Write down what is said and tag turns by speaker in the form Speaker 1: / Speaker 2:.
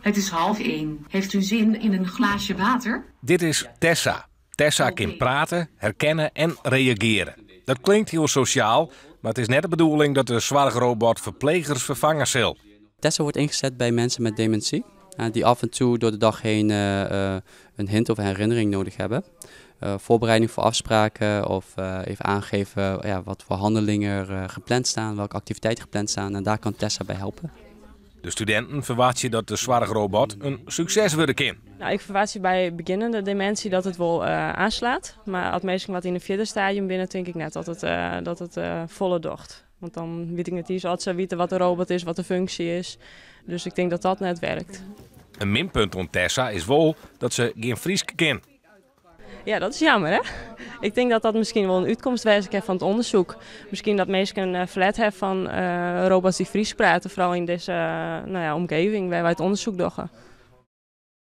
Speaker 1: Het is 12.30. Heeft u zin in een glaasje water?
Speaker 2: Dit is Tessa. Tessa kin prate, herkenne en reagearje. Dat klinkt hiel sosjaal, mar it is net de bedoeling dat de soarchrobot ferplegers ferfange sil.
Speaker 3: Tessa wordt ingezet bij mensen met dementie, die af en toe door de dag heen een hint of een herinnering nodig hebben. Voorbereiding voor afspraken of even aangeven, ja, wat voor handelingen er gepland staan, welke activiteiten gepland staan. En daar kan Tessa bij helpen.
Speaker 2: De studinten ferwachtsje dat de soarchrobot in sukses wurde kin.
Speaker 4: Nou, ik ferwachtsje by begjinnende demintsy dat it wol oanslacht. Mar as minsken wat yn in fierder stadium binne, tink ik net dat it folle docht. Want dan wit ik net iens oft se witte wat de robot is, wat de funksje is. Dus ik tink dat dat net wurket.
Speaker 2: In minpunt oan Tessa is wol dat se gjin Frysk kin.
Speaker 4: Ja, dat is jammer, hè? Ik tink dat dat miskien wol in útkomst wêze kin fan it ûndersyk. Miskien dat minsken ferlet hawwe fan robots dy't Frysk prate, foaral yn dizze, no ja, omjouwing wêr't wy it ûndersyk dogge.